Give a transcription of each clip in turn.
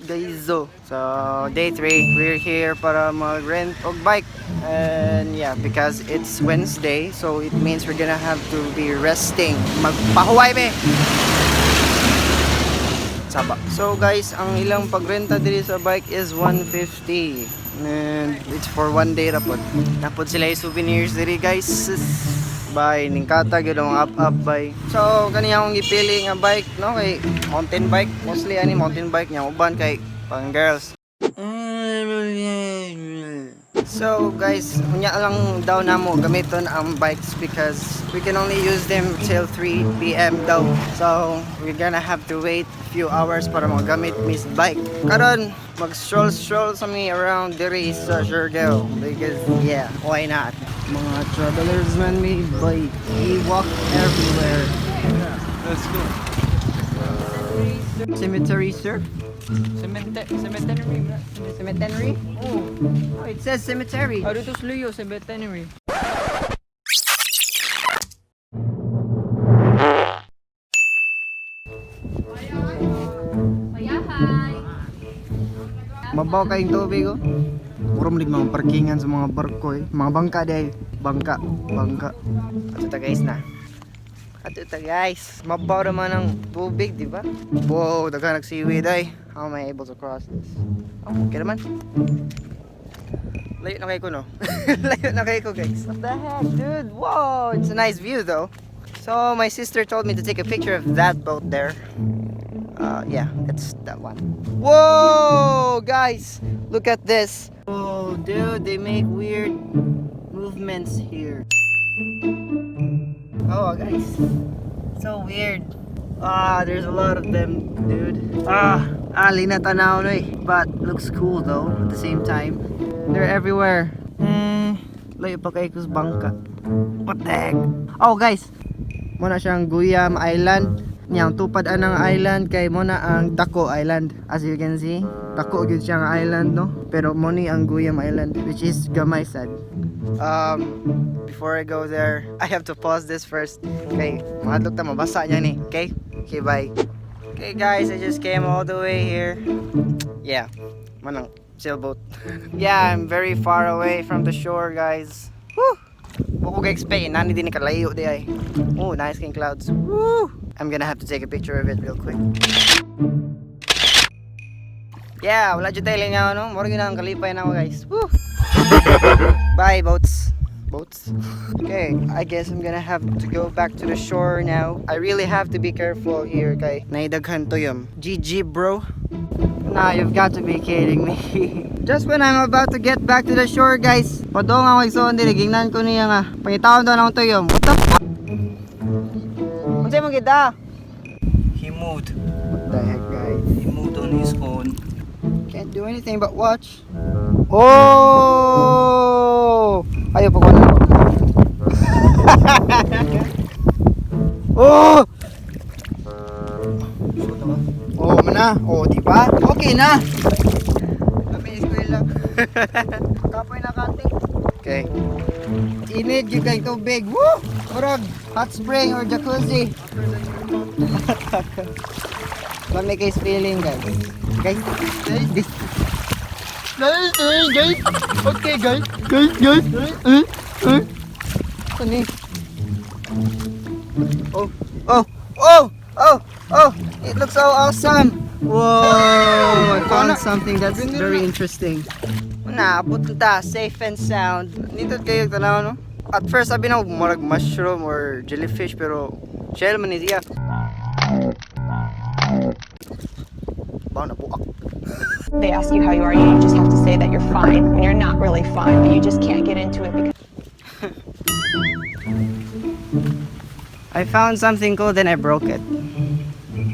guys. So, day 3, we're here para mag-rent og bike. And yeah, because it's Wednesday, so it means we're gonna have to be resting. Magpahuway me! Saba. So guys, ang ilang pagrenta diri sa bike is 150. And it's for one day ra pod. Naa pod sila yung souvenirs diri, guys. Bay, ningkata gyud ang up up bay. So kani akong gipili nga bike, no, kay mountain bike, mostly ani mountain bike nya uban kay pang girls. So guys, unya lang daw namo gamiton ang bikes because we can only use them till 3 p.m. daw. So we're gonna have to wait a few hours para magamit mi's bike. Karon, mag-stroll stroll sa mi around diri sa Siargao because yeah, why not? Mga travelers man may bike. We walk everywhere. Let's go. Cemetery, sir? Cemetery, cemetery. Cemetery? Oh, Oh, it says cemetery. oh, dito sa Luyo, cemetery. Mayahay! Mabaw kayong tubig, oh. Mura man mga parkingan sa mga barko eh. Mga bangka dahil. Bangka, bangka. Ato ta, guys, na. Ato ta, guys. Mabaw naman ang tubig, di ba? Wow, daghan nag-seaweed ay. How am I able to cross this? Oh, okay naman. Layo na kayo ko, no? Layo na kayo ko, guys. What the heck, dude? Whoa, it's a nice view though. So, my sister told me to take a picture of that boat there. Yeah, it's that one. Whoa, guys, look at this. Oh, dude, they make weird movements here. Oh, guys, so weird. Ah, there's a lot of them, dude. Ah, ah, lina tanaw no eh. But looks cool though at the same time. They're everywhere. Eh, layo pa kay kus bangka. What the heck? Oh, guys, mao na siyang Guyam Island. Niyang tupad anang island kay mao na ang Dako Island. As you can see, dako gyud siyang island, no? Pero mo ni ang Guyam Island, which is gamay sad. Before I go there, I have to pause this first. Okay, mahadlok ta mabasa niya ni. Okay? Okay, bye. Okay guys, I just came all the way here. Yeah, manang sailboat. Yeah, I'm very far away from the shore, guys. Woo! Wa ko ga-expect, nani din kalayo di ay. Oh, nice king clouds. Woo! I'm gonna have to take a picture of it real quick. Yeah, wala jud tayo lingaw, no? Mura gyud na ang kalipay nako, guys. Woo! Bye, boats. Boats? Okay, I guess I'm gonna have to go back to the shore now. I really have to be careful here kay naay daghan tuyom. GG, bro. Nah, you've got to be kidding me. Just when I'm about to get back to the shore, guys. Padong ako igsoon diri, gingnan ko niya nga. Pangitaon daw ng tuyom. What the fuck? Unsay mo kita? He moved. What the heck, guys? He moved on his own. Can't do anything but watch. Oh! Ayaw pa ko na. Oh! Oh, mana. Oh, di ba? Okay na. Kami eskwela. Kapoy na kati. Okay. Init gyud kay tubig. Woo! Murag hot spring or jacuzzi. Lami kay feeling, guys. Guys, this. Guys, guys, guys. Okay, guys. Guys, guys. Eh, eh. Ano ni? Oh, oh! It looks so awesome! Whoa! I found something that's very interesting. Naabot ta, safe and sound. Nindot kayo tanaw, no? At first, sabi na murag mushroom or jellyfish, pero shell man ni siya. Ba na buak. They ask you how you are, you just have to say that you're fine when you're not really fine, but you just can't get into it because I found something cool, then I broke it.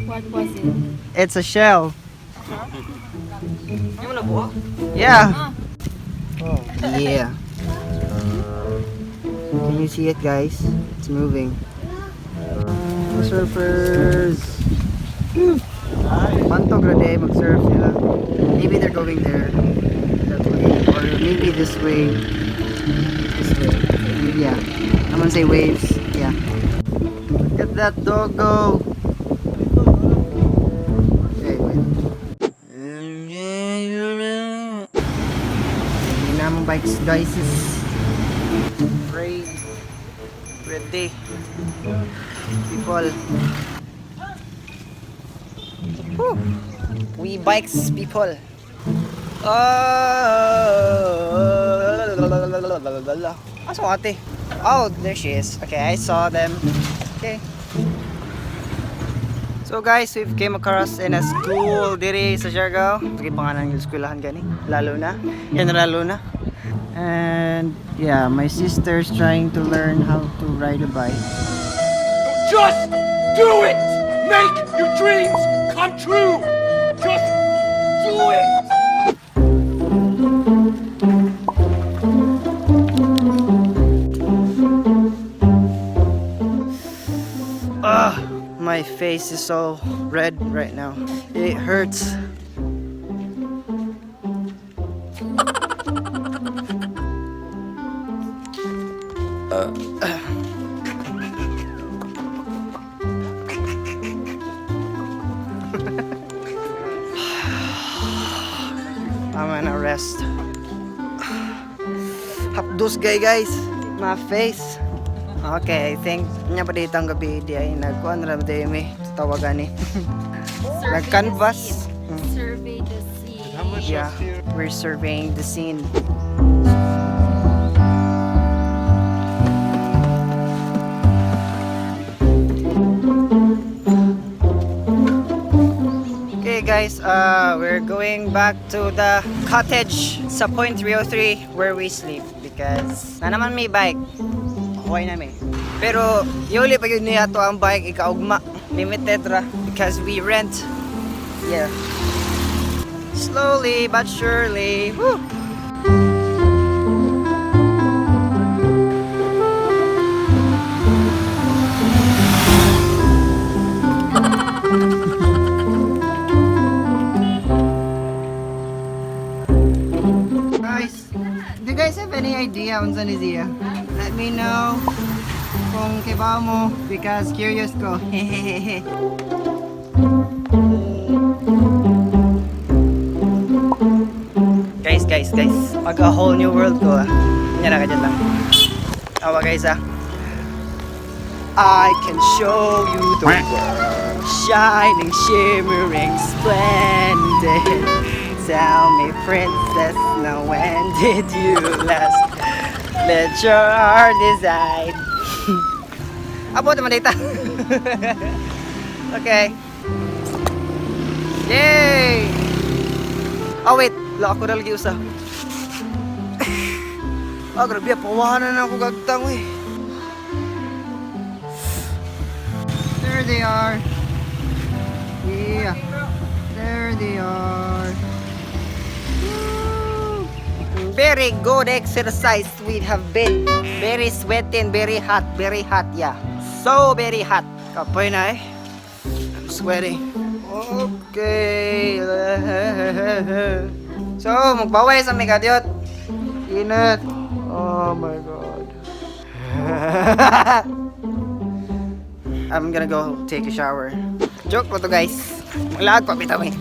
What was it? It's a shell. Yeah. Oh, yeah. Can you see it, guys? It's moving. Surfers. Bantog ra day mag-surf sila. Maybe they're going there. That way. Or maybe this way. This way. Yeah. I'm gonna say waves. Yeah. Look at that dog go. Okay, wait. bikes, guys. Rain. Ready. People. Whew. We bikes, people. Oh, asa ate? Oh, there she is. Okay, I saw them. Okay. So guys, we've came across in a school diri sa Siargao. Sige, pangalan yung eskwelahan gani. Lalo na. General Luna. And yeah, my sister's trying to learn how to ride a bike. Just do it! Make your dreams come true! Just do it! Ugh, my face is so red right now. It hurts. I'm gonna rest. Hapdos gay, guys. My face. Okay, I think nya pa dito ang gabi di ay nagkuan ra di mi tawagan ni. Survey Nag-canvas. the scene. Survey the scene. Yeah, we're surveying the scene. Okay guys, we're going back to the cottage sa Point 303 where we sleep because na naman may bike. Okay na may. Pero yuli pa yun niya to ang bike ikaugma. Limited ra because we rent. Yeah. Slowly but surely. Woo! Guys, do you guys have any idea unsa ni siya? Let me know kung kibaw mo because curious ko. Hehehe. Guys, guys, guys. Mag a whole new world ko ah. Yan na, kadyan lang. Awa guys ah. I can show you the world. Shining, shimmering, splendid. Tell me, princess, now when did you last let your heart decide? Abot naman data. Okay. Yay! Oh wait, la ako na lagi usa. Ah, grabe, pawahan na ako gagtang eh. There they are. Yeah. There they are. Woo! Very good exercise we have been. Very sweating, very hot, yeah. So very hot. Kapoy na eh. I'm sweating. Okay. So, magbaway sa may kadyot. Init. Oh my God. I'm gonna go take a shower. Joke po to, guys. Maglaag pa bitaw eh.